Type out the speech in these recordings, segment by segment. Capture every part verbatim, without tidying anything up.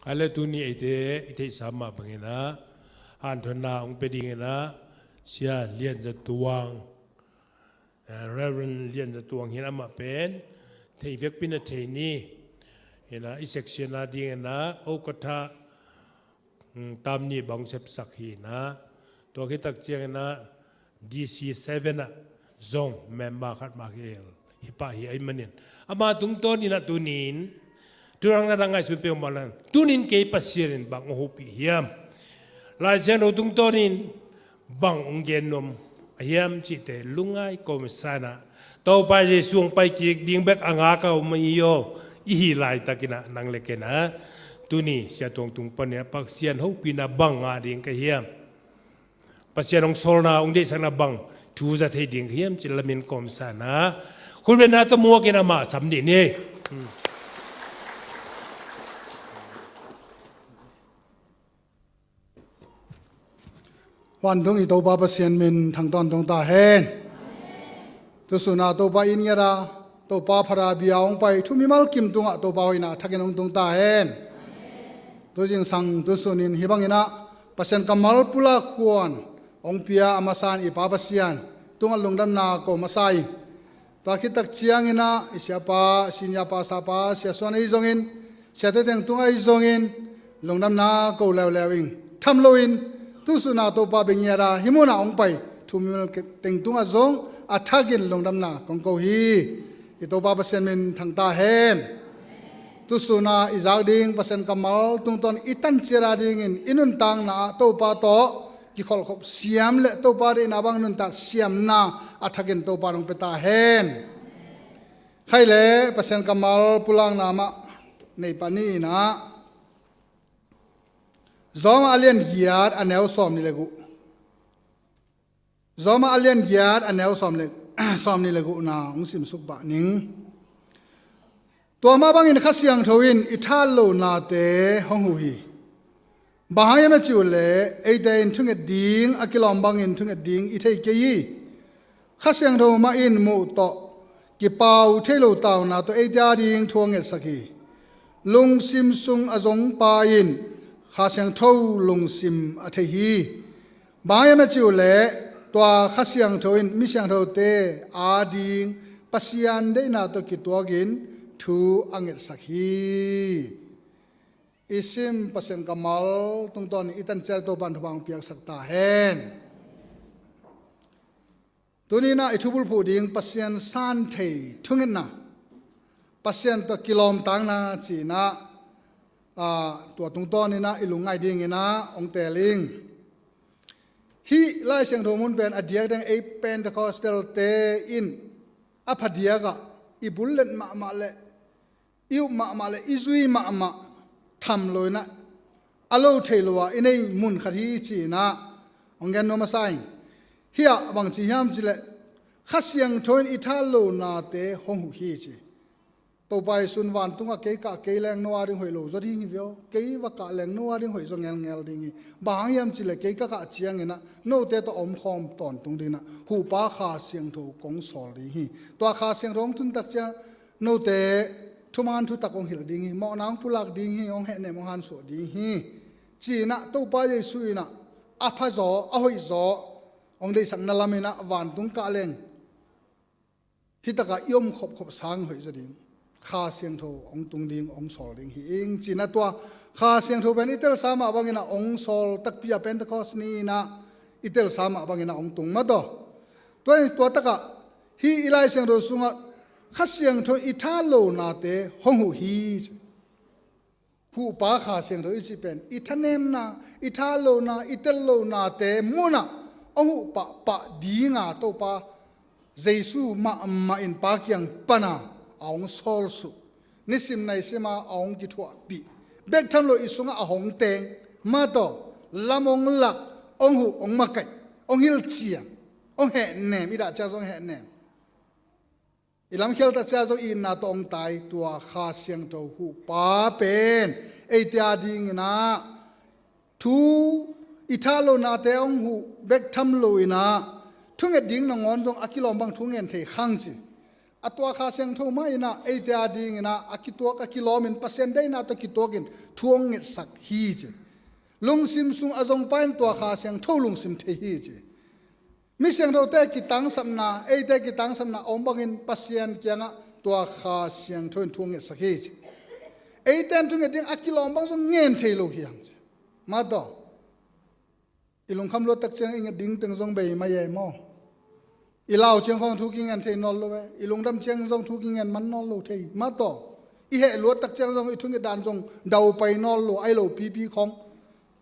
Khaile tuni eite i theihsa mah bangin ah, hanthotna hong pia dingin ah, Sia Lian Za Tuang, eh, Reverend Lian Za Tuang hi in amah pen thei vekpi in ah thei ni. Hi in ah i section a dingin ah, okatha, mm, tam nih bang sepsak hi in ah, tua khit tak ciangin ah D C seven ah zong member khat mah hi, hi pah hi ahih manin, ama tungtawnin ah tuni in thudang na dang ngaihsun peuhmah leng, tuni in kei Pasian in bang hong hopih hiam, Lai Siangtho tungtawnin bang hong gen nuam a hiam cihte lungngai kawmsa in ah, Topa Jesu hong pai kik ding bek a ngak a om hi aw. I hih laitakin ah nang le ken ah, tuni Sia Tuang tung panin ah Pasian hopihna bang ngah ding ka hiam, Pasian hong sawlna, hong deihsakna bang thu za thei ding ka hiam cih lamin kawmsa in ah, khutbetna tawh muak in amah sam dih ni. Vantung i Topa Pasian min thang tawntung ta hen. Tusun ah Topa in ngiat a, Topa phat a bia hong pai thu mimal kim tungah Topa hoihna a thakin hong tung ta hen. Tu zingsang tusun in hih bangin ah Pasian kammal pulak huan hong pia a masa in i Pa Pasian tungah lungdamna ko masa ing. Tua khit tak ciangin ah i siapa, senior pastor pa, Sia Suan ahi zongin, siate teng tung ahi zongin, lungdamna ko leuleu ing. Tham loin, tusun ah Topa bia ngiat a hih munah hong pai thu mimal teng tungah zong a thakin lungdamna kong ko hi. I Topa Pasian min thang ta hen. Tusun ah i zak ding Pasian kammal tungtawn i tan ciat a dingin i nuntakna ah Topa tawh kikholhkhop siam le Topa deihna bang nuntak siamna a thakin Topa in hong pia ta hen. Khaile Pasian kammal pulakna mah nei pah ni in ah, Rom a lian giat a neu sawm nih le guh. Rom a lian giat a neu sawm le, sawm nih le guhna hong simsuk pah ning. Tua mah bangin Kha Siangtho in i thallohnate hong huh hi. Bang hang hiam a cih uh leh, eite in thunget ding a kilawm bangin thunget ding i thei kei hi. Kha Siangtho mah in muh tawh kipau thei lo tauna tawh eite ading thu a ngetsak hi. Lungsim sung a zong pa in Kha Siangtho lungsim a thei hi. Bang hang hiam a cih uh leh, tua Kha Siangtho in mi siangthote ading Pasian deihna tawh kituakin thu a ngetsak hi. I sim Pasian kammal tungtawn i tan ciat Topa in thupha hong piaksak ta hen. Tuni in ah i thubulphuh ding Pasian santhei thungetna, Pasian tawh kilawmtakna ci in ah, aa, tua tungtawn in ah i lungngaih dingin ah hong teel ing. Hih Lai Siangtho mun pen a diakdiak ei Pentecostal-te in a phadiak ah i bullet mahmah le i up mahmah le i zui mahmah tham lo in ah, a lo thei lo a i nei mun khat hi ci in ah hong gen nuam masa ing. Hih ah bang ci hiam cih leh, Kha Siangtho in i thallohnate hong huh hi ci. Topa Jesu in vantungah kei kah kei leng no ading hoih lo zaw ding hi ve aw. Kei va kah leng no ading hoih zaw ngelngel ding hi. Bang hang hiam cih leh kei ka kah ciangin ah note tawh omkhawm tawntung dingin ah huhpa Kha Siangtho kong sawl ding hi. Tua Kha Siangtho hong tun tak ciang note thuman thutak hong hilh ding hi, mawhna hong pulak ding hi, hong hehnem hong hansuah ding hi, ci in ah Topa Jesu in ah a phazaw, a hoihzaw hong deihsakna lam in ah vantung kah leng hih takah i om khopkhop sang hoih zaw ding, Kha Siangtho hong tung ding, hong sawl ding hi ing ci in ah tua Kha Siangtho pen i telsa mah bangin ah hong sawl takpi a Pentecost ni in ah i telsa mah bangin ah hong tung mah tawh. Tua, tua takah hih i Lai Siangtho sungah Kha Siangtho i thallohnate hong huh hi. Huhpa Kha Siangtho i cih pen i thanemna, i thallohna, i tellohnate munah hong huh pahpah dinga Topa Jesu mahmah in Pa kiang pana a hong sawlsuk, nisim naisim a a hong kithuahpih, bek tham lo i sungah a hong teng mah tawh lam hong lak, hong huh, hong makaih, hong hilhcian, hong hehnem, i dah ciang zong hehnem, i lamkhial tak ciang zong itna tawh hong tai tua Kha Siangtho huhpa pen eite adingin ah thu, i thallohnate hong huh bek tham lo in ah thunget ding nangawn zong a kilawm bang thu ngen thei khang ci. A tua Kha Siangtho mah in ah eite a dingin ah a kituak a kilawm in Pasian deihna tawh kituak in thu hong ngetsak hi ci. Lungsim sung a zongpa in tua Kha Siangtho lungsim thei hi ci. Mi siangthote kitangsapna, eite kitangsapna a om bangin Pasian kiangah tua Kha Siangtho in thu hong ngetsak hi ci. Eite in thunget ding a kilawm bang zong ngen thei lo hi hang ci. Mah tawh i lungkham luat tak ciang i nget ding teng zong bei mah e maw? I lau ciang khawng thu kingen thei nawn lo e. I lungdam ciang zong thu kingen man nawn lo thei. Mah tawh i heh luat tak ciang zong i thunget dan zong dau pai nawn lo, ai lo pipi khawng.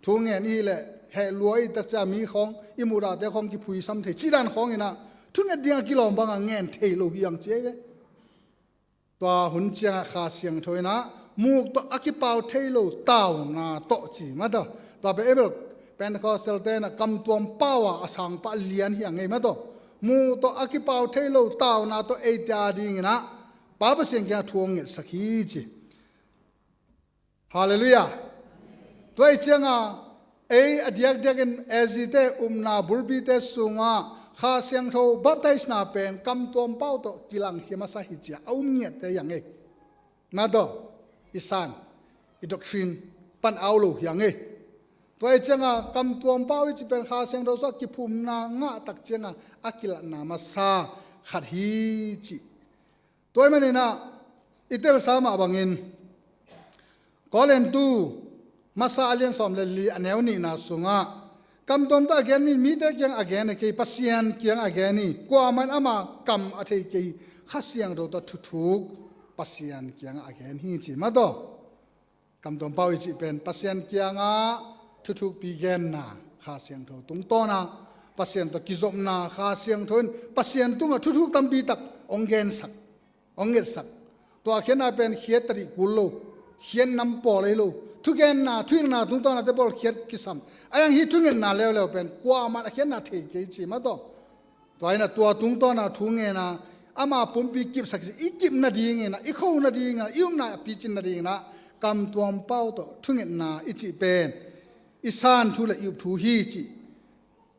Thu ngen i hih leh heh lua i tak ciang mi khawng, i muhdahte khawng kiphuisam thei. Cih dan khawng in ah thunget ding a kilawm bang a ngen thei lo hi hang ci ei ve. Tua hun ciangah Kha Siangtho in ah muk tawh a kipau thei lo tauna tawh ci mah tawh. Tua pen Abel Pentecostal te in ah kamtuam pau a a sang pah lian hi a ngei mah tawh. Muk tawh a kipau thei lo tauna tawh eite a dingin ah Pa Pasian kiangah thu hong ngetsak hi ci. Halleluiah. Tua i cianga ei a diakdiakin A Z te upna bulpite sunga Kha Siangtho baptisena pen kamtuam pau tawh kilangkhia masa hi cia a um ngiatte hi a ngei. Mah tawh i san, i doctrine pan au lo hi a ngei. Tua i cianga kamtuam pau i ci pen Kha Siangtho sua kiphumna ngah tak cianga a kilatna masa khat hi ci. Tua ahih manin ah i telsa mah bangin Korintu masa a lian sawm le li a neu nihna sungah kamtuam tawh a gen mi, mite kiang a gen a kei, Pasian kiang a gen hi. Kuamah in ama kam a thei kei hi. Kha Siangtho tawh thuthuk Pasian kiangah a gen hi ci mah tawh. Kamtuam pau i cih pen Pasian kiangah thuthukpi genna, Kha Siangtho tungtawna Pasian tawh kizopna, Kha Siangtho in Pasian tungah thuthuk tampi tak hong gensak, hong ngetsak. Tua khiatna pen khiat tadih kul lo, khiat nam pawl ahi lo. Thugenna, thuhilhna tungtawna te pawl khiat kisam. A yang hi thungetna leuleu pen kuamah a khiatna thei kei ci mah tawh. Tua in a tua tungtawna thu ngen a ama pumpi kipsak i kip nadingin a, i kho nadingin a, i upna a picin nadingin a kamtuam pau tawh thungetna i cih pen i san thu le i up thu hi cih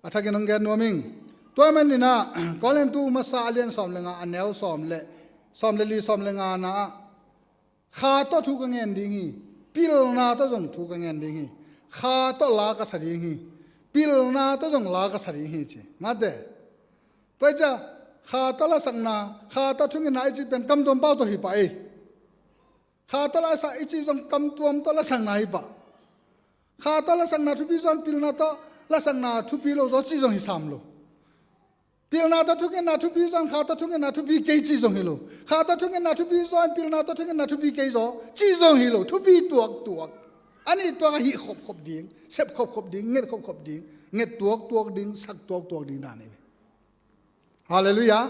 a thakin hong gen nuam ing. Tua manin a Korintu masa a lian sawm le nga a neu sawm le, sawm le li, sawm le nga na ah Kha tawh thu ka ngen ding hi. Pilna tawh zong thu ka ngen ding hi. Kha tawh la ka sa ding hi. Pilna tawh zong la ka sa ding hi ci. Mate. Tua i cia Kha tawh lasakna, Kha tawh thungetna i cih pen kamtuam pau tawh hi pah ei. Kha tawh lasak i cih zong kamtuam tawh lasakna hi pah. Kha tawh lasakna thupi zaw in pilna tawh lasakna thupi lo zaw cih zong hi sam lo. Pilna tawh thungetna thupi zaw in Kha tawh thungetna thupi kei cih zong hi lo. Kha tawh thungetna thupi zaw in pilna tawh thungetna thupi kei zaw cih zong hi lo. Thupi tuaktuak. A nih tuak a hih khopkhop ding, sep khopkhop ding, nget khopkhop ding, nget tuaktuak ding, sak tuaktuak ding dan hi ve. Halleluiah.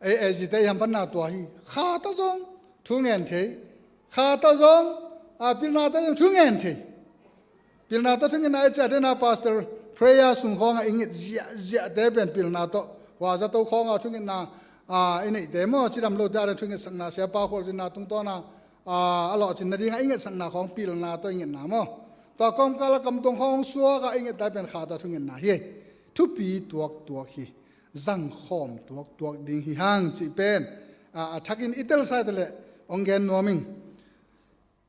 Ei, ei, zite i hamphatna tua hi. Kha tawh zong thu ngen thei. Kha tawh zong a pilna tawh zong thu ngen thei. Pilna tawh thungetna i ciah dena pastor prayer sung khawngah i nget ziahziahte pen pilna tawh hua zato khawngah thungetna i neihte maw, cidam lote a ding thungetsakna, siapa khualzinna tungtawna a lawhcin nadingah i ngetsakna khawng pilna tawh i ngetna maw. Tua kawmkala kamtuam khawng suakah i ngetta pen Kha tawh thungetna hi. Thupi tuaktuak hi. Zangkhawm tuaktuak ding hi hang cih pen a thakin i telsa i taleh hong gen nuam ing.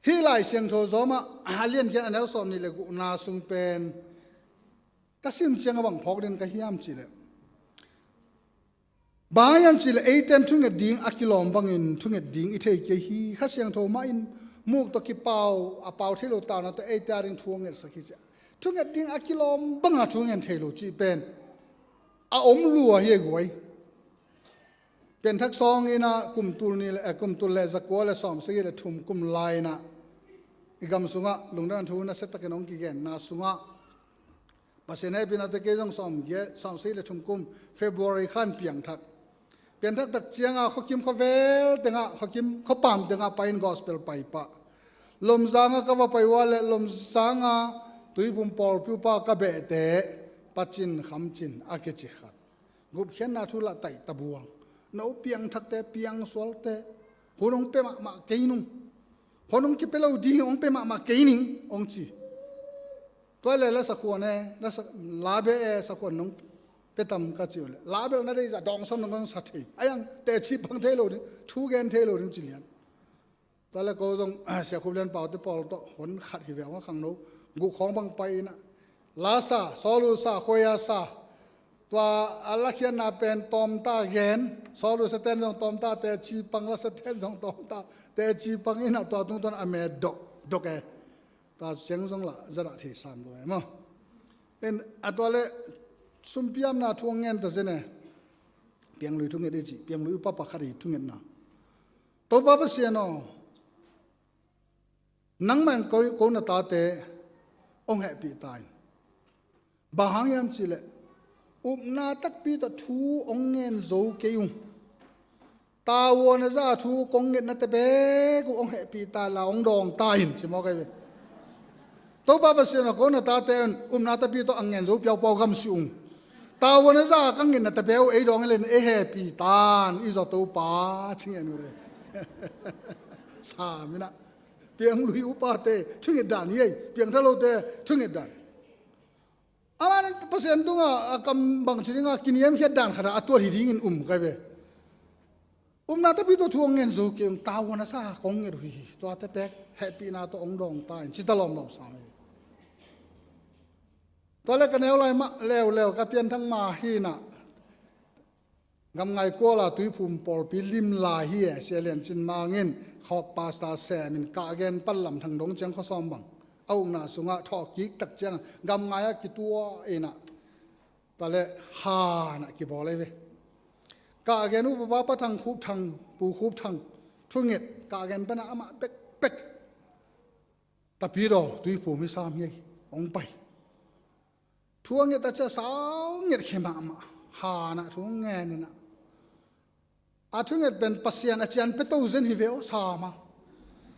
Hih Lai Siangtho zawmah a lian khian a neu sawm nih le gukna sung pen ka sim ciang a bang phawk den ka hiam cihleh, bang hiam cihleh eiten thunget ding a kilawm bangin thunget ding i thei kei hi. Kha Siangtho mah in muk tawh kipau a pau thei lo tauna tawh eite a ding thu a ngetsak hi ci. Thunget ding a kilawm banga thu ngen thei lo cih pen a om lua hi a guai. Pianthak sawng inah kum tul ni le, eh, kum tul le zakua le sawm sagih le thum kum lai inah i gam sungah lungdamna thu nasia takin hong kigenna sungah Pasian hehpihna tawh kei zong sawm sagih le thum kum February khan piangthak. Piangthak tak ciangah khuakim khuavel tengah, khuakim khuapam tengah pai in gospel pai pah. Lomzangah ka va pai uh a le Lomzangah Tuiphum pawlpi upa ka behte pacin khamcin a kici khat. Gupkhiatna thu lah taih tabuang. No piangthakte, piangsualte, hun hong pia mahmah kei nung. Hun hong kipia lo ding hong pia mahmah kei ning hong ci. Tua le la sakhuan e, la sa, la be e sakhuan nong. Pia tam ka cih uh leh, la bel na deih zah dawngsawm nang kong sa thei. A iang teci pang thei lo ding, thu gen thei lo ding ci lian. Tua leh ko zong, Sia Khup Lian Pau te pawl tawh hon khat hi ve ung a, khangno guk khawng bang pai in ah, la sa, sawl uh sa, khuai a sa. Tua a lakhiatna pen tawmta gen, sawl uh sa ten zong tawmta, teci pang la sa ten zong tawmta, teci pang in ah tua tungtawn a me dok dok e. Tua ciang zong lah za dah thei sam lo e maw. In a tua leh sumpiamna thu hong ngen ta zen e. Pianglui thunget i cih, pianglui upa pakhat i thungetna. Topa Pasian aw, nangmah in ko, ko na tate hong hehpih ta in. Bang hang hiam cih leh, upna takpi tawh thu hong ngen zo kei ung. Tavuan a za thu kong ngetnate beek uh hong hehpih ta in la hong dawng ta in, ci mawk ahi ve. Topa Pasian aw, ko na tate in upna takpi tawh a ngen zo piaupiau gamsuh ung. Tavuan a za ka ngetnate beek uh ei dawng hi leh ei hehpih ta in, i zaw Topa, ci ngen uh le. Sam in ah. Pianglui upate thunget dan hi ei, piangthak lote thunget dan. Amah in Pasian tungah a kam bangci dingah kiniamkhiat dan khatah a tuat hi dingin um ka hi ve. Upna takpi tawh thu hong ngen zo kei ung, tavuan a za kong nget uh hi, tuate beek hehpihna tawh hong dawng ta in, ci ta lawmlawm sam hi. Tua leh ka neu lai mah leuleu ka pianthak mah hi in ah, Gamngai kuala Tuiphum pawlpi lim lai hi e, Sia Lian Cin Mang in khawk pastor sem in kah gen pan lam thang dong ciang khuasawm bang a ukna sungah thawhkik tak ciang gamngai ah kituah in ah, tua leh han ah kibawl ahi ve. Kah gen uh papa Pa Thang Khup Thang, Pu Khup Thang thunget kah gen pan ah amah pekpek Tapidaw Tuiphum hi sam hi ei, hong pai. Thu a nget a cia sau nget khia mahmah, han ah thu ngen in ah, a thunget pen Pasian a cian pia to zen hi ve aw, sam a.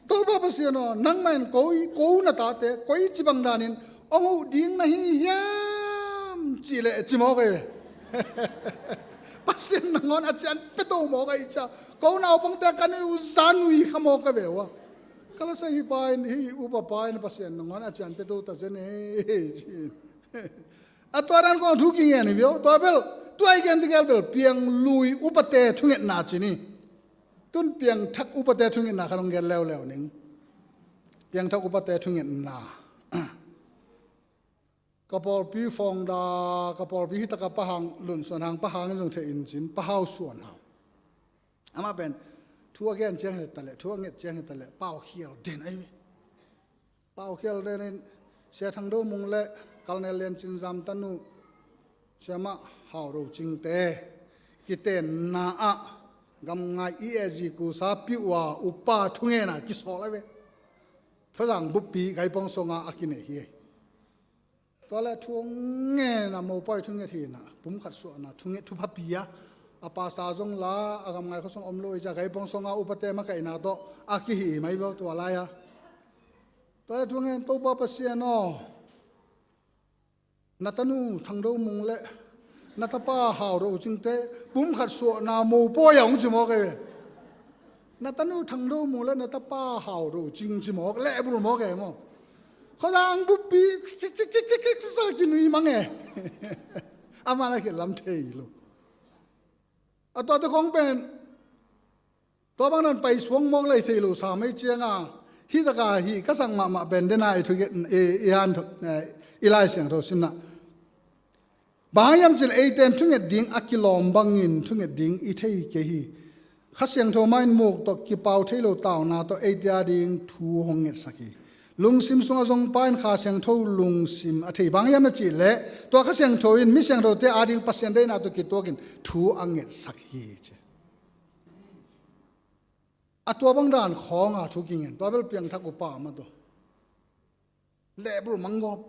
Topa Pasian aw, nangmah in ko, ko na tate koi ci bang danin hong huh ding na hi hiam, cih leh ci mawk ahi ve. Pasian nangawn a cian pia to mawk ahi cia, ko naupangte ka neih uh zan uh hi kha mawk ahi ve ua. Ka la sa hi pa in, hi upa pa in Pasian nangawn a cian pia to ta zen e, ci. A tua dan kong thu kingen hi ve aw. Tua bel, tua i gen tegel bel pianglui upate thungetna ci ni. Tun piangthak upate thungetna khat hong gen leuleu ning. Piangthak upate thungetna. Ka pawlpi founder, ka pawlpi hi taka Pa Hang, Lun Suan Hang, Pa Hang in zong thei in cin, Pa Hau Suan Hang. Amah pen thu a gen ciang hi ta leh, thu a nget ciang hi ta leh, pau khial den ahi ve. Pau khial den in Sia Thang Do Mung le Colonel Lian Cin Zam tanu, Siamah Hau Do Cing te kitenna ah gamngai i e zi kusa piuh a upa thungetna kisawl ahi ve. Thaizang buppi Kaipawng sungah a kinei hi. Tua leh thu ngen a, mopawi thunget hi in ah, pumkhat suahna thunget thupha pia. A pastor zong la, a gamngai khua sung om lo i cia, Kaipawng sunga upate makaihna tawh a kihih mai lo tua lai-a. Tua leh thu ngen, Topa Pasian aw, na tanu Thang Do Mung le na tapa Hau Do Cing te pumkhat suahna mopawi a hong ci mawk e. Na tanu Thang Do Mung le na tapa Hau Do Cing ci mawk, lehbul mawk e maw. Khuazang buppi kik, kik, kik, kik, kik sa kinui mang e. Amah na khit lam thei lo. A tuate khong pen tua bang dan pai suang mawk lei thei lo sa mai cianga, hi taka hi ka sak mahmah pen dena i thugen, i, i han thu, eh, i Lai Siangtho simna. Bang hang hiam cih leh eite in thunget ding a kilawm bangin thunget ding i thei kei hi. Kha Siangtho mah in muk tawh kipau thei lo tauna tawh eite ading thu hong ngetsak hi. Lungsim sungah zong Pa in Kha Siangtho lungsim a thei. Bang hang hiam na cih leh tua Kha Siangtho in mi siangthote ading Pasian deihna tawh kituakin thu a ngetsak hi ci. A tua bang dan khawnga thu kingen, tua bel piangthak upa mah tawh lehbul manggawp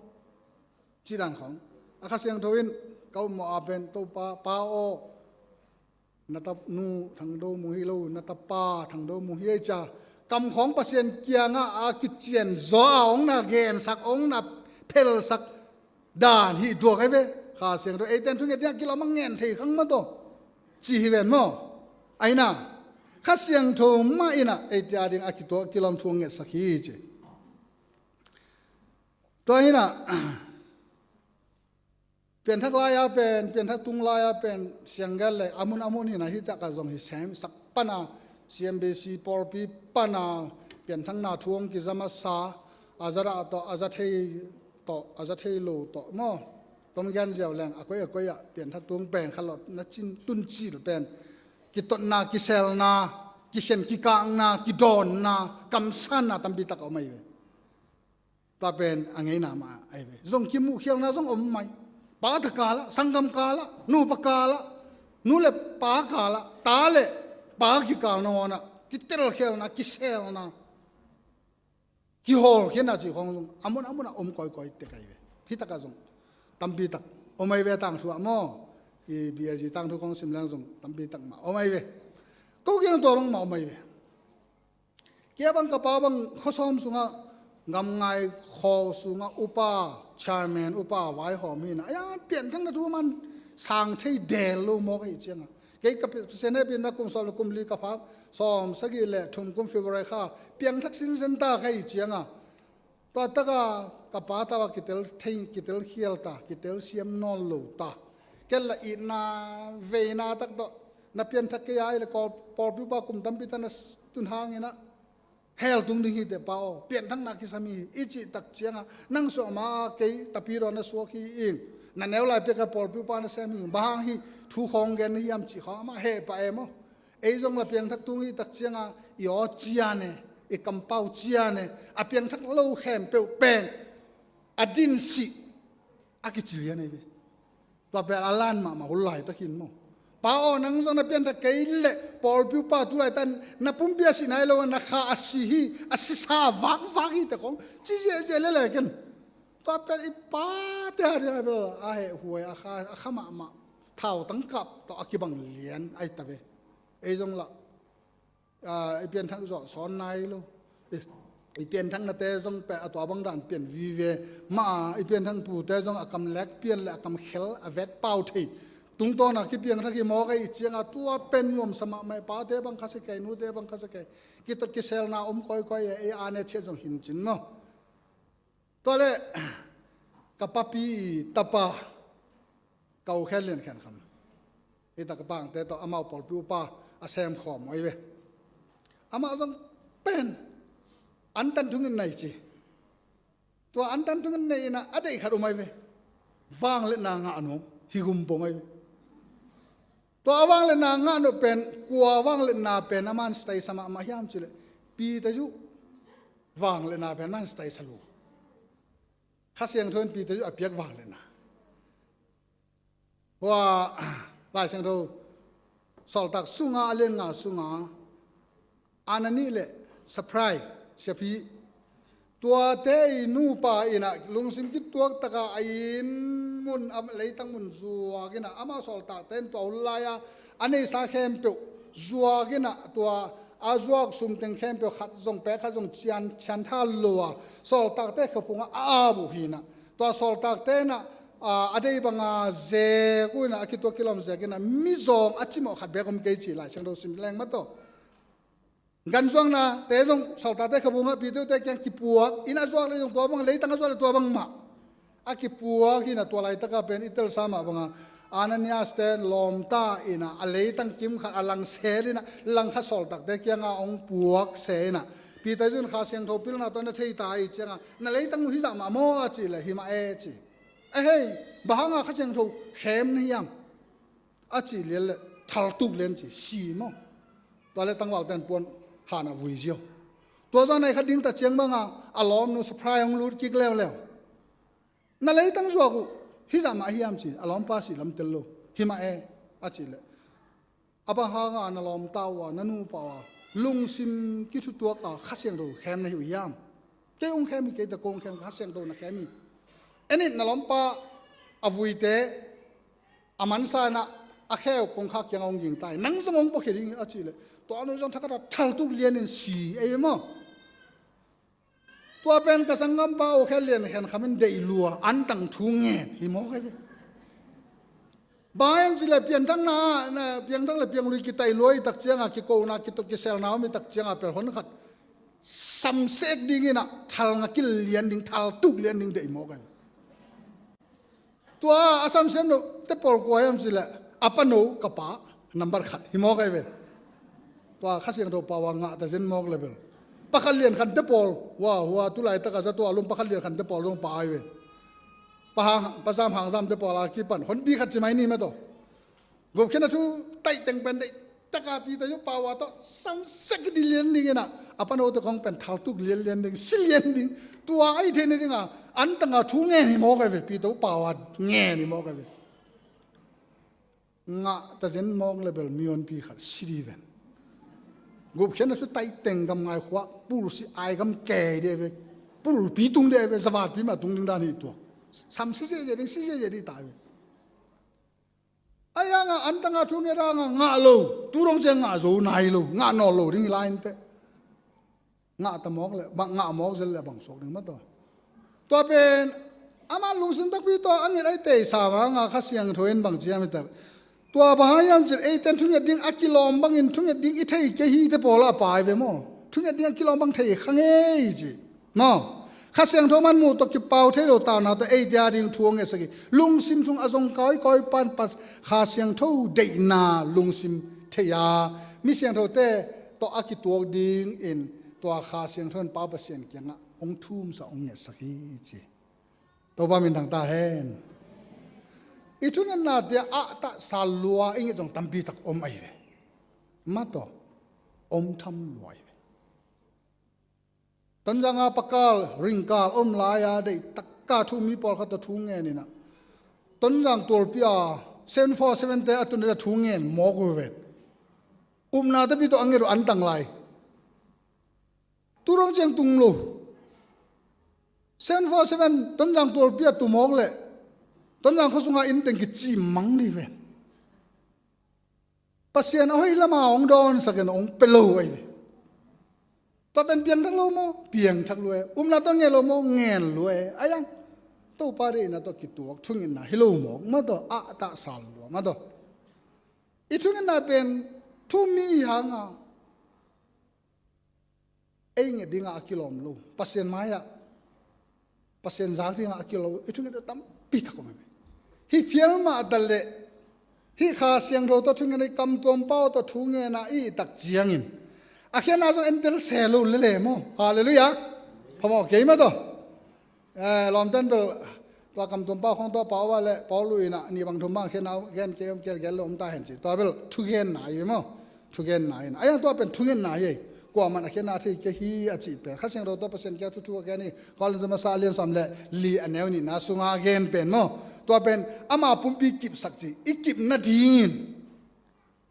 cih dan khawng. A Kha Siangtho in ka upmawh a pen, Topa, Pa aw, na tanu Thang Do Mung hi lo, na tapa Thang Do Mung hi ei cia, kam khawng Pasian kiangah a kician zaw a hong na gensak, hong na phelsak dan hih tuak ahi ve. Kha Siangtho eite in thunget dingah kilawm a ngen thei khang mah tawh ci hi ven maw. Aina Kha Siangtho mah inah eite ading a kituak kilawm thu a ngetsak hi ci. Tua hinah Pianthak lai-a pen, pianthak tung lai-a pen, sianggal le, a mun a mun hi na, hi takah zong hi sem, sak pana, C M B C pawlpi pana, pianthakna thu hong kiza masa, a za dah tawh, a za thei tawh, a za thei lo tawh, maw? Tom gen ziau leng, a koi a koi ah, pianthak tung pen, khalawh, na cin, tun cil pen, kitotna, kiselna, kikhen, kikakna, kidawnna, kamsanna, tampi tak a om ahi ve. Tua pen a ngeina mah ahi ve. Zong kimuhkhialna zong om mai. Pa ta kalah, sanggam kalah, nupa kalah, nu le pa kalah, ta le pa kikal nangawnah, kitelkhialna, kiselna, kihawlkhiatna cih khawng zong a mun a mun ah om kawikawi tek ahi ve. Hi takah zong tampi tak om ahi ve, tangthu ah maw? I B A G tangthu khawng sim leng zong tampi tak mah om ahi ve. Ko kiang tua bang mah om ahi ve. Kei bang ka pa bang khuasawm sungah, Gamngai khaw sungah upa, chairman upa vaihawm hi na. Aya, pianthakna thu man sang thei del lo mawk ahi cianga. Kei ka Pasian hehpihna kum sawm le kum li ka phak, sawm sagih le thum kum February kha, piangthak sinsen ta ka hi cianga. Tua taka ka pa tawh a kitel thei, kitel khial ta, kitel siam nawn lo ta. Ken la itna, veina tak tawh, na pianthak kei a ile kawl, pawlpi upa kum tampi ta na s-, tun hangin ah, hell tung ding hi teh pa aw, pianthakna kisam hi, i cih tak cianga, nang suah ma a kei, tapidaw na suak hi ing. Na neu lai pek a pawlpi upa na sem hi ing, bang hang hi, thu khawng gen na hiam cih khawng, amah heh pah e maw. Ei zong la piangthak tung i tak cianga, i aw cian e, i kampau cian e, a piangthak lo khempeuh pen, a dinsih, a kicilian ahi ve. Tua pen a lan mahmah hul laitak hi maw. Pa aw, nang zong na pianthak kei leh, pawlpi upa tu laitak, na pumpi a si nai lo, na kha a si hi, a sisa vakvak hi te khawng, ci ziahziah lele ken. Tua pen i pate a ding a bel, a heh huai, a kha, a kha mahmah, thau tangkap tawh a kibang lian ahi ta ve. Ei zong la, ah, i pianthak zawh sawn nai lo. I, i pianthaknate zong pen a tua bang dan pian vive. Mah a, i pianthak tute zong a kam lek pian le a kam khel a vet pau thei. Tungtawna kipiangthak hi mawk ahi cianga tua pen nuamsa mahmah, pate bang khasia kei, nute bang khasia kei. Kitot kiselna om kawikawi e, ei a ne ciat zong hin cin maw. Tua leh, ka papi tapa, ka u Khen Lian Khen Kham. Hi ta ka pangte tawh amau pawlpi upa a sem khawm ahi ve. Amah zong pen, antan thungin nei ci. Tua antan thungin nei inah a deih khat om ahi ve. Vangliatna ngah nuam, hi gumpong ahi ve. Tua a vangliatna ngah nop pen, kua vangliatna pen a man sitaisa mahmah hiam cileh, Peter Yu vangliatna pen a man sitaisa lo. Kha Siangtho in Peter Yu a piak vangliatna. Hua, Lai Siangtho, Sawltak sunga, a lian nga sunga, Anani le Saphira, siapi, tuate i nupa inah lungsim kituak taka a inn mun, a leitang mun zuak inah, amah sawltakte in tua hun lai-a a neisa khempeuh zuak inah, tua a zuak sumteng khempeuh khat zong pek khat zong cian, cian tha lo a, sawltakte khaphungah a ap uh hi inah. Tua sawltakte inah, a, a dei banga zek uh inah, a kituak kilawm zek inah, mizawng a cimawh khat bek om kei ci Lai Siangtho sim leng mah tawh. Ganzuaknate zong sawltakte khaphungah Peter Yu te kiang kipuak, inn a zuak le zong tua bang, leitang a zuak le tua bang mah. A kipuak hi inah, tua laitaka pen i telsa mah banga Ananias te lawmta inah, a leitang kim khat a langsel inah, langkhat sawltakte kianga hong puak se inah, Peter Yu in Kha Siangtho pilna tawh na thei ta hi cianga, na leitang uh hizah mah maw a cih leh, hi mah e ci. Ahei, bang hanga Kha Siangtho khem na hiam? A cih lian le thaltuk lian ci, si maw. Tua le tangvalte in puan han a vui ziau. Tua zong nai khat ding ta ciang banga a lawmnu Saphira hong lut kik leuleu. Na leitang zuak uh hizah mah hiam ci, a lawmpa si lam tel lo. Hi mah e, a cih leh, a bang hanga na lawmta uh a, na nupa uh a, lungsim kithutuak a Kha Siangtho khem na hi uh hiam? Kei hong khem hi, kei ta kong khem, Kha Siangtho na khem hi. En in, na lawmpa a vuite a mansa inah a kheu kongkhak kiangah hong ging ta hi, nang zong hong puakhia ding hi a cih leh, tua nu zong thakhat a thaltuk lianin si ei maw. Tua pen ka sanggampa u Khen Lian Khen Kham in deih lua, antang thu ngen hi mawk ahi ve. Bang hiam cih leh piangthakna, na, piangthak le pianglui kitaih lua i tak cianga, kikona, kitot kiselna om i tak cianga pen hon khat samsek ding inah, thal nga kilian ding, thaltuk lian ding deih mawk ahi ve. Tua a samsiam loh te pawl kua hiam cih leh a pano ka pa, nambat khat hi mawk ahi ve. Tua Kha Siangtho pau a ngah ta zen mawk le bel. Pa Kha Lian Khan te pawl, hua, hua, tu laitak a za tua lum Pa Kha Lian Khan te pawl zong pau ahi ve. Pa Hang, Pa Zam Hang Zam te pawl a kipan honpi khat ci mai ni maw taw. Gupkhiatna thu taih teng pen deih taka Peter Yu pau a tawh samsiam kei lian ding in a, a panote khong pen thaltuk lianlian ding, si lian ding. Tua ahih theihna ding a antang a thu ngen hi mawk ahi ve, Peter Yu pau a ngen hi mawk ahi ve. Ngah ta zen mawk le bel mi honpi khat si ding ven. Gupkhiatna thu taih teng gam ngai khua pul si ai gam kei ding ahi ve. Pulpi tung ding ahi ve, zavatpi mah tung ding dan hi tuak. Sam si ziahziah ding, si ziahziah ding ta ahi ve. Ahi hang a antang a thu nget hang a ngah lo, tu dong ciang ngah zo nai lo, ngah nawn lo ding hi lai inteh. Ngah ta mawk le, bang ngah mawk zel le bang suak ding maw taw. Tua pen ama lungsim takpi tawh a nget ahi tei sa hang a Kha Siangtho in bang ci hiam i tak. Tua bang hang hiam cih leh eite in thunget ding a kilawm bangin thunget ding i thei kei hi te pawl a pau ahi ve maw. Thunget ding a kilawm bang thei kha ngei ci. Maw, Kha Siangtho man muh tawh kipau thei lo tawh na tawh eite a ding thu a ngetsak hi. Lungsim sung a zong kawikawi pan Kha Siangtho deihna lungsim thei a, mi siangthote tawh a kituak dingin tua Kha Siangtho in Pa Pasian kiangah hong thumsak hong ngetsak hi ci. Topa min thang ta hen. I thungetnate ah tah sal lua i nget zong tampi tak om ahi ve. Maw taw, om tham lua ahi ve. Tonzang a pakal, ringkal om lai a, deih taka thu mi pawlkhat tawh thu ngen in a. Tonzang tualpi a, seven four seven te a tun a thu ngen mawk uh ven. Upna tapi tawh a nget uh antang lai. Tu dong ciang tung lo. Seven four seven, Tonzang tualpi a tu mawk le. Tonzang khua sunga inn teng kicim mang ding ven. Pasian a hoih lama hong dawnsak in hong pia lo ahi ve. Tua pen piangthak lo maw? Piangthak lua e. Upna tawh ngen lo maw? Ngen lua e. Ahi hang Topa deihna tawh kituak thungetna hi lo mawk maw taw, ah tah sal lua maw taw. I thungetna pen thu mi i hang a ei nget dingah a kilawm lo, Pasian mai-ah Pasian zak dingah a kilawm lo, i thunget tampi tak om hi. Hih phial mah ta leh hih Kha Siangtho tawh thungetna, i kamtuam pau tawh thungetna i tak ciangin a khiatna zong entel se lo lele maw? Halleluiah. Phamawh kei maw taw. Eh, lawmten bel tua kamtuam pau khong tua pau a le pau lui in a ni bang thum bang khiatna gen kei om, kel gel lo om ta hen ci. Tua bel thugenna ahi ve maw? Thugenna in a, ahi hang tua pen thungetna hi. Kuaman a khiatna thei kei hi a cih pen Kha Siangtho tawh Pasian kiang thuthu a gen hi. Korinth masa a lian sawm le li a neu nihna sunga gen pen maw? Tua pen ama pumpi kipsak ci, i kip nadingin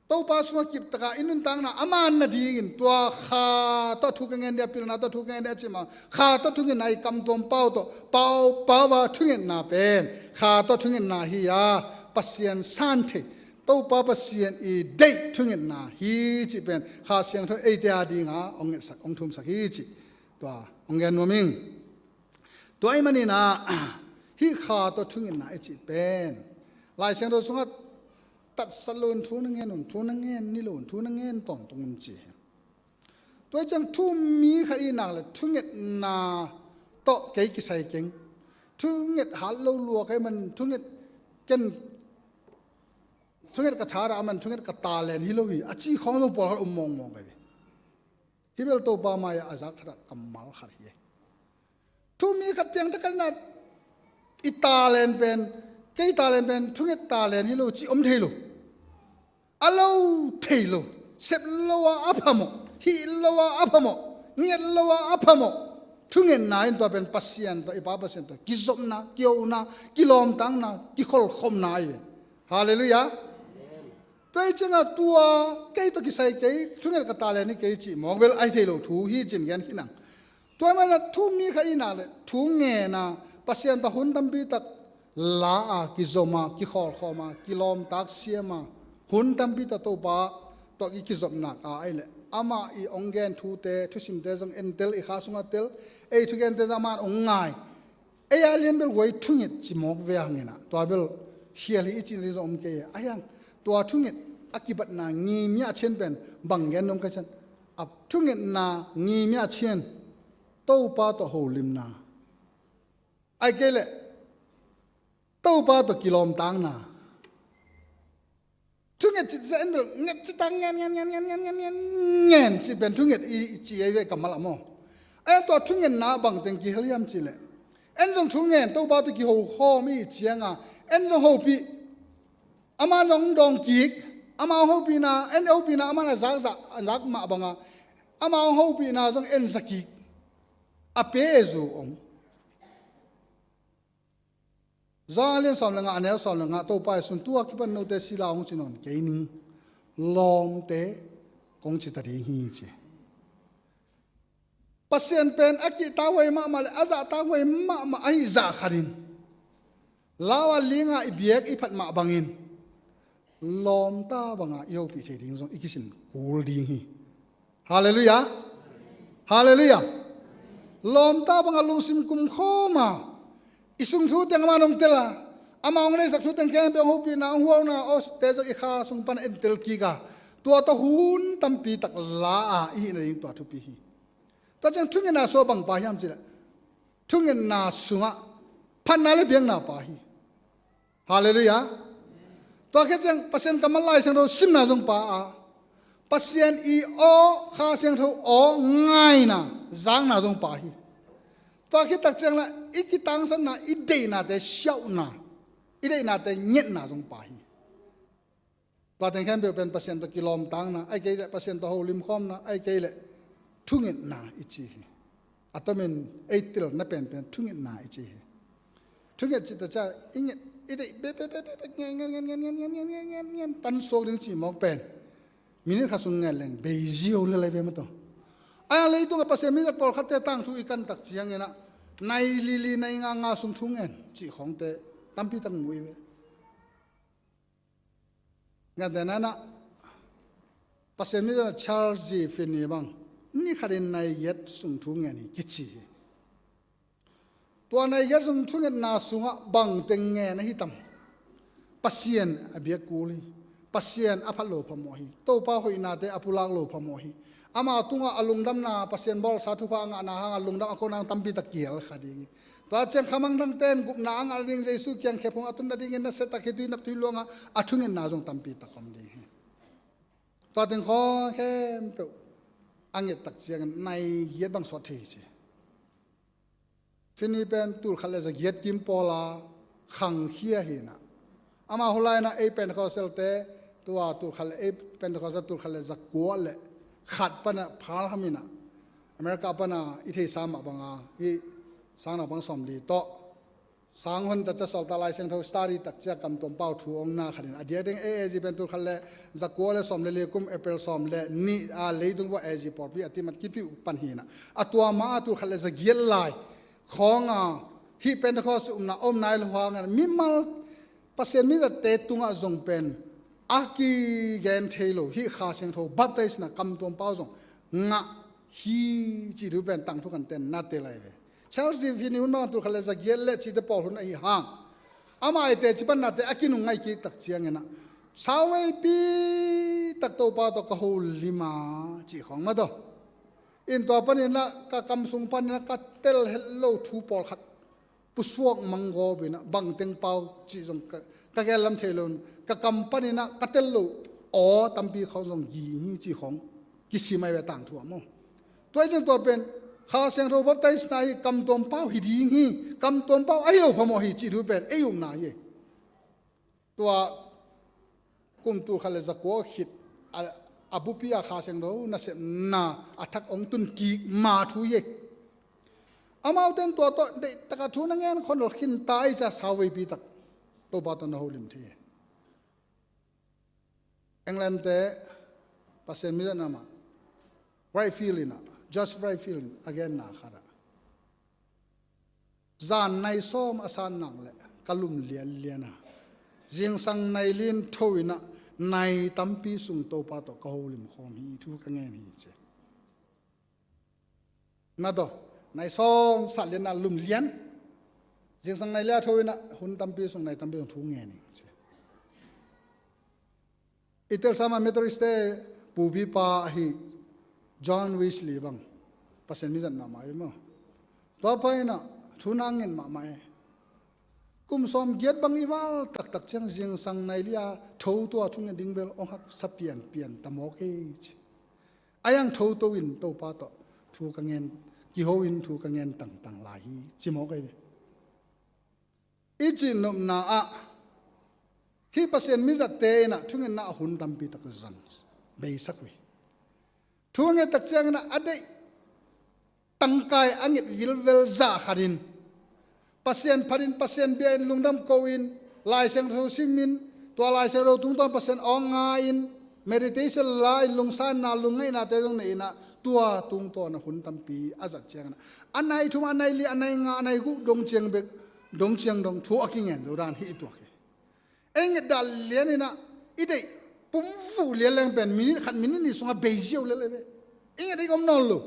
Topa sungah kiptaka i nuntakna a man nadingin tua Kha tawh thu ka ngen dia, pilna tawh thu ka ngen dia cih mah, Kha tawh thungetna, i kamtuam pau tawh pau pau a thungetna pen Kha tawh thungetna hi a, Pasian san thei, Topa Pasian i deih thungetna hi cih pen Kha Siangtho eite a dinga hong ngetsak, hong thumsak hi cih tua hong gen nuam ing. Tua ahih manin a, hih Kha tawh thungetna i cih pen Lai Siangtho sungah tatsat lo in thu na ngen un, thu na ngen ni lo in, thu na ngen tawntung un ci hi. Tua hi ciang thu mi khat i nak le thungetna tawh kei kisai keng. Thunget hat lo lua ka hih man, thunget ken, thunget ka thadah man, thunget ka talent hi lo hi a ci khawng zong pawlkhat um mawngmawng ka hi. Hih bel Topa mai-ah a zak thadah kammal khat hi. Thu mi khat piangthak khat in a, i talent pen, kei talent pen thunget talent hi lo cih om thei lo. A lo thei lo, sep lo a a phamawh, hih lo a a phamawh, nget lo a a phamawh. Thungetna in tua pen Pasian tawh, i Pa Pasian tawh kizopna, kihona, kilawmtatna, kikholhkhopna ahi ve. Halleluiah. Tua hi ciangah tua kei tawh kisai kei, thunget ka talent hi kei cih mawk bel ahi thei lo thu hi cin gen khin ang. Tua manin a thu mi khat i nak le thu ngen a, Pasian tawh hun tampi tak la a, kizom a, kikhawlkhawm a, kilawmtak siam a, hun tampi tak Topa tawh i kizopna ka ahih leh amah i hong gen thute, thusimte zong entel, i kha sungah tel, ei thugente zong amah in hong ngai. Ei a lian bel guai thunget ci mawk ve hang in a, tua bel khial hi i cih ding zong om kei a, ahi hang tua thunget a kibatna ngimia a cian pen bang gen dong ka cian, a thungetna ngimia a cian Topa tawh holimna. Ahih kei leh Topa tawh kilawmtakna. Thunget cih sia en bel nget cih tak ngen, ngen, ngen, ngen, ngen, ngen, ngen, ngen cih pen thunget i, i ci ei ve kammal ah maw. Ahi tua thungetna bangteng kihel hiam cih leh, en zong thungen, Topa tawh kihokhawm i cianga, en zong hopih, ama zong dawng kik, ama hopihna, en hopihna, ama na zak zak, zak mah banga, ama hopihna zong en za kik. A pe e zu om. Johan a lian sawm le nga, a neu sawm le nga, Topa Jesuh in tua kipan note sila hong ci nawn kei ning, lawmte kong ci ta ding hi ci. Pasian pen a kihtakhuai mahmah le a zahtakhuai mahmah ahi zah khatin, lau a linga i biak i phat mah bangin, lawmta banga i hopih thei ding zong i kisin kul ding hi. Halleluiah. Halleluiah. Lawmta banga lungsim kumkhawma i sung thu teng ama nong tela, ama hong leisak thu teng khempeuh hong hopihna, hong huauna, aw te zong i kha sung pana en tel kika, tua tawh hun tampi tak la a i hihna ding tua thupi hi. Tua ciang thungetna sua bang pa hiam cih leh, thungetna sungah phatna le biakna pa hi. Halleluiah. Tua khit ciang Pasian kammal Lai Siangtho simna zong pa a, Pasian i aw, Kha Siangtho aw ngaina, zakna zong pa hi. Tua khit tak ciang la i kitangsapna, i deihnate siauhna, i deihnate ngetna zong pa hi. Tua teng khempeuh pen Pasian tawh kilawmtakna, ahih kei leh Pasian tawh holimkhawmna, ahih kei leh thungetna i ci hi. A tomin ei telna penpen thungetna i ci hi. Thunget cih ta ciang i nget, i deih be, be, be, be, be, ngen, ngen, ngen, tan suak ding cih mawk pen minit khat sung ngen leng bei zio le lai ve maw taw. A leitungah Pasian mizat pawlkhatte tangthu i kan tak ciangin ah, nai li li, nai nga nga sung thu ngen cih khawngte tampi tak mu i ve. Ngatna ah Pasian mizat Charles G. Finney bang, ni khatin nai giat sung thu ngen hi kici hi. Tua nai giat sung thungetna sungah bangteng ngen ahi tam? Pasian a biak kul hi. Pasian a phat lo phamawh hi. Topa hoihnate a pulak lo phamawh hi. Ama tungah a lungdamna, Pasian bawlsa thupha a ngahna hanga lungdam a kona tampi tak kihel kha ding hi. Tua ciang khamangthangte in gupna a ngah nading Jesu kiang khephung a tun nadingin nasia tak hi, tui nap tui luanga a thungetna zong tampi tak om ding hi. Tua teng khawng khempeuh a nget tak ciangin nai giat bang sawt thei hi ci. Finney pen tul khat le za giat kim pawla khangkhia hi inah. Amah hulainah ei Pentecostal te, tua tul khat le ei Pentecostal tul khat le za kua le khat pana Pearl Harbor inah, America pana i theisa mah banga hih sang naupang sawmli tawh, sang hun ta ca sawltak Lai Siangtho study tak cia kamtuam pau thu hong na khatin, a diak ding A A G pen tul khat le za kua le sawm le li kum April sawm le nih a leitung bawh A A G pawlpi a timat kipiuh pan hi inah. A tua ma a tul khat le za giat lai khawnga hih Pentecost umna om nai lo hangin mimal Pasian mizatte tungah zong pen a kigen thei lo hih Kha Siangtho baptisena kamtuam pau zong ngah hi cih thu pen tangthu kan ten nate lai ve. Charles G. Finney hun bang tul khat le za giat le cihte pawl hun ahi hang, amah i teci pan nate a kinung ngaih kik tak cianginah, sauveipi tak Topa tawh ka holim a cih khawng mah tawh. In tua paninah ka kam sung paninah ka tel het lo thu pawlkhat pusuak manggawpinah bangteng pau cih zong ka, ka gellam thei lo in, ka kam paninah ka tel lo aw tampi khawng zong ging hi cih khawng kisim ahi ve tangthu ah maw. Tua hi ciang tua pen Kha Siangtho baptisena hi kamtuam pau hi ding hi, kamtuam pau ahi lo phamawh hi cih thu pen ei upna hi. Tua kum tul khat le za kua khit a, a bupi a Kha Siangtho nasepna a thak hong tun kik ma thu hi. Amaute in tua tawh deihtaka thu na ngen khonol khinta i ca sauveipi tak Topa tawh na holim thei hi. England te Pasian mizatna mah Whitefield inah, Joseph Whitefield in a genna khatah, zan nai sawm a san nak le ka lum lianlian a, zingsang nai lin tho inah nai tampi sung Topa tawh ka holim khawm hi thu ka ngen hi ci. Mataw, nai sawm sat lianah lum lian, zingsang nai lia tho inah hun tampi sung nai tampi sung thu ngen hi ci. I telsa mah Methodist te pupipa ahi John Wesley bang, Pasian mizatna mah hi maw. Tua pa inah thu na ngen mahmah e. Kum sawm giat bang i val taktak ciang zingsang nai li-a tho tua thunget ding bel hong haksa pianpian ta mawk ei ci. A iang tho to in Topa tawh thu ka ngen, kiho in thu ka ngen tangtang lai hi ci mawk ei ve. I cihnopna ah hih Pasian mizatte in ah thungetna ah hun tampi tak zang beisak uh hi. Thu a nget tak ciangin ah a deih tangkai a nget vilvel zah khat in Pasian phat in, Pasian bia in, lungdam ko in, Lai Siangtho sim in, tua Lai Siangtho tungtawn Pasian awng ngai in, meditation la in, lungsanna lungngaihna te zong nei in ah tua tungtawn ah hun tampi a zat ciangin ah a nai thum, a nai li, a nai nga, a nai guk dong ciang bek, dong ciang dong thu a kingen zo dan hi i tuak hi. Ei nget dah lian in ah i deih pum vuh lian leng pen minit khat, minit nih sungah bei ziau lel ei ve. I nget ei om nawn lo.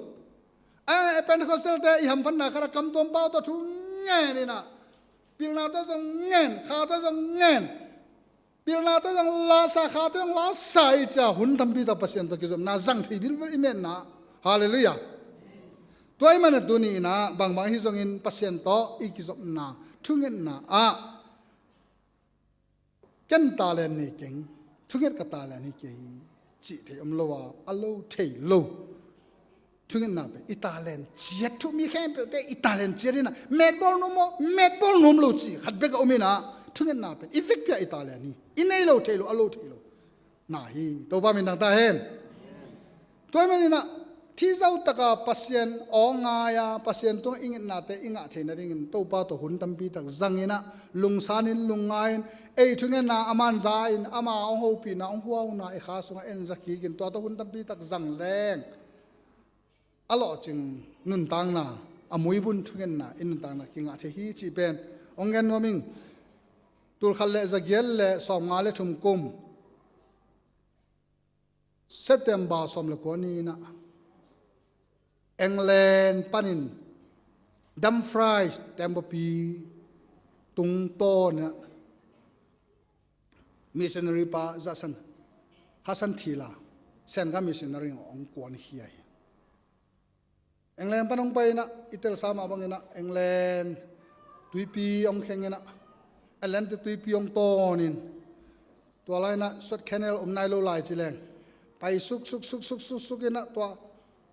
A Pentecostal te i hamphatna khat ah kamtuam pau tawh thu ngen in ah pilna tawh zong ngen, kha tawh zong ngen, pilna tawh zong lasa, kha tawh zong lasa i cia hun tampi tawh Pasian tawh kizopna zang thei bilbel i metna. Halleluiah. Tua ahih manin ah tuni in ah bangbang ahi zongin Pasian tawh i kizopna thungetna ah ken talent nei keng, thunget ka talent hi kei cih thei om lo a, a lo thei lo. Thungetna pen i talent ciat, thu mi khempeuhte i talent ciat in ah metbawl nuam maw, metbawl nuam lo cih khat bek a om in ah thungetna pen i vekpi-a i talent hi. I nei lo thei lo, a lo thei lo na hi. Topa min thang ta hen. Tua ahih manin ah thizau taka Pasian awng ngai-a Pasian tungah i ngetnate i ngah theih nadingin Topa tawh hun tampi tak zang in ah lungsan in, lungngai in, ei thungetna a man za in, ama hong hopihna, hong huauna i kha sungah en za kik in tua tawh hun tampi tak zang leng a lawhcing nuntakna, a muibun thungetna i nuntakna kingah thei hi cih pen hong gen nuam ing. Tulkhat le zagiat le sawmnga le thum kum September sawm le kua ni in ah England panin Dumfries tembaw pi tungtawn in ah missionary pa Judson, Hudson Taylor, Sen gam missionary hong kuankhia hi. England pan hong pai in ah i telsa mah bangin ah England tuipi hong kheng in ah Atlantic tuipi hong tawn in tua lai in ah Suez Canal om nai lo lai ci leng pai suk suk suk suk suk suk in ah tua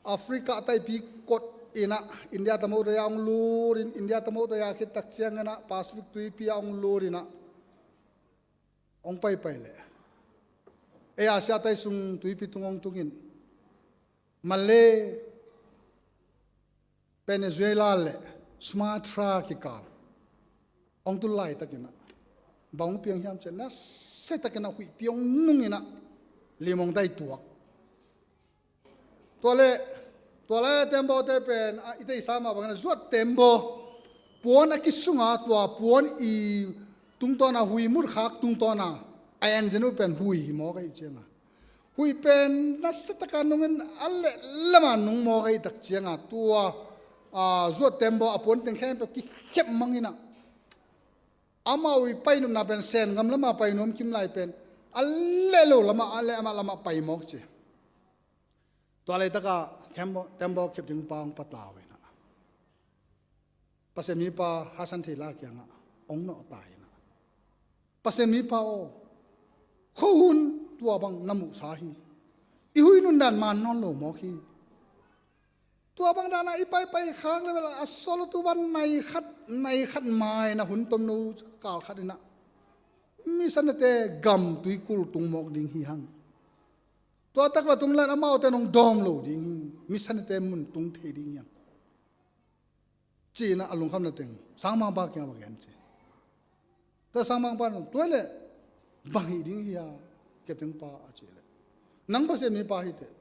Africa a taipi kot in ah India tamo taya hong lut in, India tamo taya khit tak ciangin ah Pacific tuipi ah hong lut in ah hong paipai leh ei Asia tai sung tuipi tung hong tung in Malay, Venezuela le Sumatra kikal hong tul laitakin ah bang hong piang hiam cih leh nasiatakin ah huihpi hong nung in ah lim hong dai tuak. Tua leh tua lai tembawte pen ah i teisa mah bangin ah zuat tembaw puan a kisunga tua puan i tungtawn a hui mutkhak tungtawn a a enzen uh pen hui hi mawk ahih cianga Huih pen nasiataka nungin a lehlama nung mawk ahih tak cianga tua, a, zuat tembaw a puanteng khempeuh kikhep mang in ah amau i painopna pen Sen gam lama pai nuam kim lai pen a leh lo lama a leh amah lama pai mawk ci. Tua laitaka tembaw, tembaw khep ding pa hong patau in ah Pasian mipa Hudson Taylor kiangah hong nawhta in ah Pasian mipa aw, khuahun tua bang na muhsa hi. I huih nundan man nawn lo mawk hi. Tua bang dana i paipai khak level a solo tu ban nai khat nai khat mai na hun tomno kal khat in ah missionary te gam tuikul tung mawk ding hi hang. Tua tak va tung lan amaute nong dawm lo ding hi. Missionary te mun tung thei ding hi hang. Ci-in ah a lungkhamna teng sangmangpa kiangah va gen ci. Tua sangmangpa in tua leh bang hih ding hi a, keptengpa a cih leh nang Pasian mipa hi teh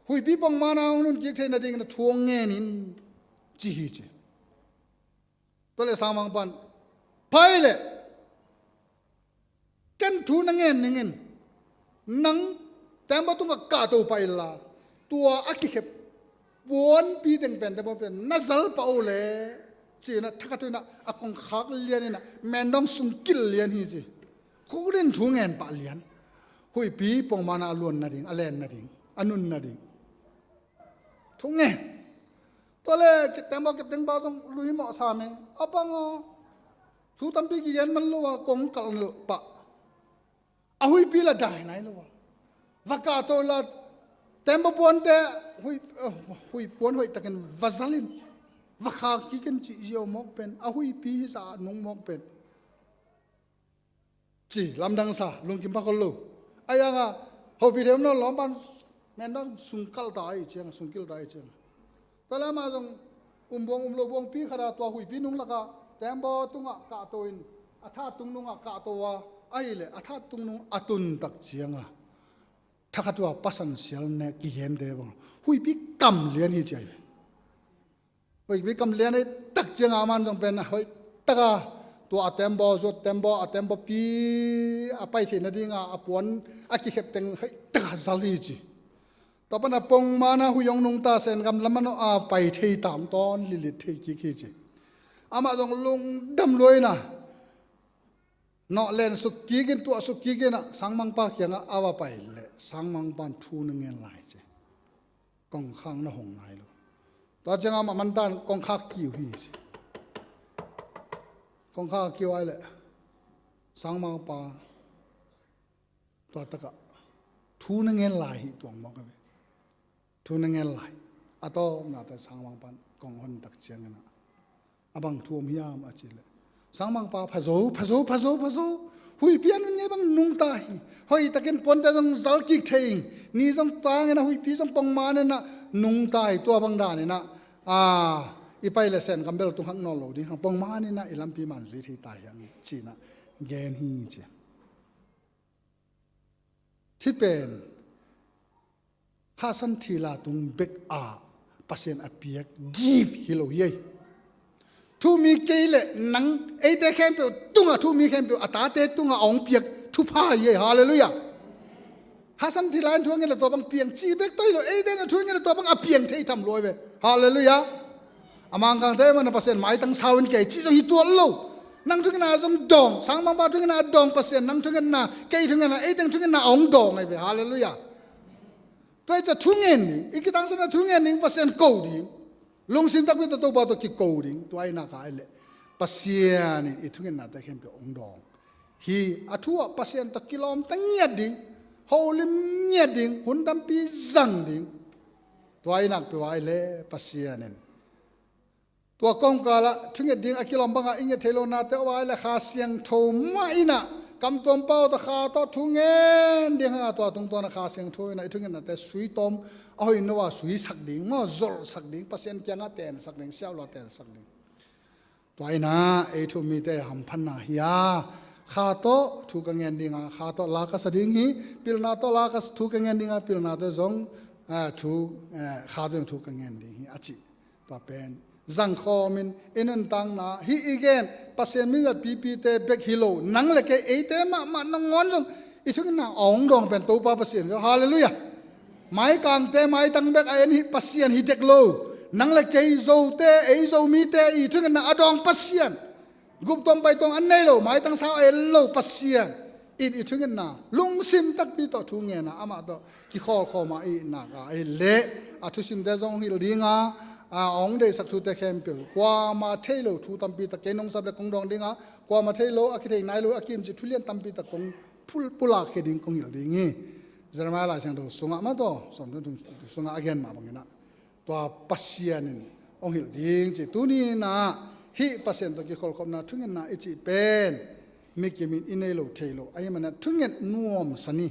huihpi pongmana hong nun kik theih nadingin a thu hong ngen in ci hi ci. Tua leh sangmangpa in pai leh Ken thu na ngen ning in nang tembaw tungah kahto pah inla tua a kikhep puanpi teng pen tembaw pen na zal pah uh leh ci-in ah thakhat uh in ah a kongkhak lian in ah mendawng sung kilh lian hi ci. Khukdin thu ngen pah lian. Huihpi pongmana a luan nading, a len nading, a nun nading thu ngen. Tua leh kipteng bau kipteng bau zong lui mawh sa meng a bang aw. Thu tampi kigen man lo a kong kalh pah. A huihpi la dai nai lo a, va kahto la, tembaw puante huih, eh, huih puan hoih takin va zalin, va khak kikin cih ziau mawk pen, a huihpi hisa a nung mawk pen, ci lamdang sa, lungkim pha khol lo. Ahi hanga hopih theih om nawn lawm pan, men dang sungkalh ta ahi cianga, sungkilh ta ahi cianga. Tua lama zong umbuang umlo buangpi khata tua huihpi nung laka tembaw tungah kahto in, a thattung nungah kahto a, ahileh a thattung nung a tuntak cianga, thakhat tua pasan sial ne kigente bang huihpi kam lian hi ci ahi. Hoihpi kam lian hi tak cianga aman zong pen hoih taka tua a tembaw zuat, tembaw a tembaw pi a pai theih nadinga a puan a kikhep teng hoih taka zal hi ci. Tua pana pongmana huih hong nungta, Sengam lam manawh a pai thei ta, hong tawn lilit thei kik hi ci. Amah zong lungdam luaina nawh len suk kikin, tuah suk kikin ah sangmangpa kiangah a va pai leh sangmangpan thu na ngen lai ci. Kongkhak na hong nai lo. Tua ciangah amah mantan kongkhak kiu hi ci. Kongkhak kiu ai leh sangmangpa tua takah thu na ngen lai hi tuang mawk a ve. Thu na ngen lai. A tawpna ta sangmangpan kong hon tak ciangin ah, a bang thu om hiam a cih leh, sangmangpa phazo, phazo, phazo, phazo. Huihpi a nun ngei bang nungta hi. Hoih takin puante zong zal kik thei ing. Ni zong tangin ah huihpi zong pongman in ah nungta hi. Tua bang danin ah, a, i pai leh Sengam bel tung hak nawn lo ding hang, pongman in ah i lampi man zui thei ta hi hang ci-in ah gen hi ci. Thi pen Hahsan thila tung bek a Pasian a piak gift hi lo hi ei. Thu mi kei leh nang, eite khempeuh tungah, thu mi khempeuh a tate tungah a hong piak thupha hi ei. Halleluiah. Hahsan thila in thu a ngen leh tua bang piang ci bek tawh hi lo, eite in a thu a ngen leh tua bang a piang thei tham lua hi ve. Halleluiah. A Mangkangte mana Pasian maitang sau in kei cih zong hi tuan lo. Nang thungetna zong dawng, sangmangpa thungetna dawng Pasian, nang thungetna, kei thungetna, eiteng thungetna a hong dawng ahi ve. Halleluiah. Tua hi ciah thungen ding, i kitangsapna thungen ding, Pasian ko ding. Lungsim takpi tawh Topa tawh kiko ding, tua ahih nak a ahih leh Pasian in i thungetnate khempeuh hong dawng hi. A thu ah Pasian tawh kilawmta ngiat ding, holim ngiat ding, hun tampi zang ding. Tua ahih nak peuh a ahih leh Pasian in tua kawmkal ah thunget ding a kilawm bangah i nget theih lohnate om a ahih leh Kha Siangtho mah in ah, kamtuam pau tawh Kha tawh thu ngen ding hang a, tua tungtawn ah Kha Siangtho in ah i thungetnate suitawm a hoih no a suisak ding maw, zolhsak ding, Pasian kiangah tensak ding, siauhlo a tensak ding. Tua in ah ei thu mite hamphatna hi a, Kha tawh thu ka ngen ding a, Kha tawh la ka sa ding hi, pilna tawh la ka, thu ka ngen ding a, pilna tawh zong, a, thu, a, Kha tawh zong thu ka ngen ding hi a cih. Tua pen zangkhawm in i nuntakna hih i gen Pasian mizat pipite bek hi lo, nang le kei, eite mahmah nangawn zong i thungetna a hong dawng pen Topa Pasian hi. Halleluiah. Maikangte maitang bek a en hi Pasian hi dek lo. Nang le kei Zote, ei Zomite i thungetna a dawng Pasian, guptuam paituam an nei lo, maitang sau a en lo Pasian in i thungetna lungsim takpi tawh thu ngen a, amah tawh kikholhkhawm a i nak a ahih leh a thusimte zong hong hilh ding a, a hong deihsak thute khempeuh, kuamah thei lo thu tampi tak, kei nong sap leh kong dawng ding a, kuamah thei lo, a kithei nai lo, a kimcih thulian tampi tak kong pul, pulak khia ding kong hilh ding hi. Jeremiah Lai Siangtho sungah mah tawh, Sawm thum thum sungah a gen mah bangin ah, tua Pasian in hong hilh ding ci. Tuni in ah hih Pasian tawh kikholhkhopna, thungetna i cih pen mi kim in i nei lo thei lo ahih manin ah thunget nuamsa ni.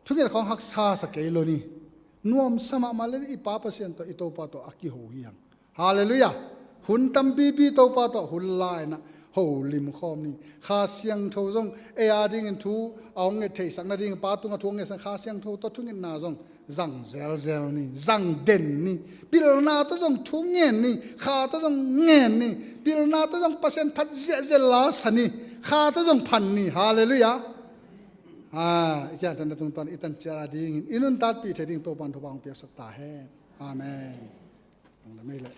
Thunget khawng haksa sa kei lo ni. Nuamsa mahmah le i Pa Pasian tawh, i Topa tawh a kiho hi hang. Halleluiah. Hun tampipi Topa tawh hun la in ah holim khawm ni. Kha Siangtho zong ei a dingin thu a hong nget theihsak nading, Pa tungah thu a hong ngetsak, Kha Siangtho tawh thungetna zong zang zelzel ni, zang den ni. Pilna tawh zong thu ngen ni, Kha tawh zong ngen ni. Pilna tawh zong Pasian phat ziahziah la sa ni, Kha tawh zong phan ni. Halleluiah. A, i kiangtanna tungtawn i tan ciat a dingin i nuntakpih theih ding Topa'n thupha hong piaksak ta hen. Amen. Hong lam ei leh.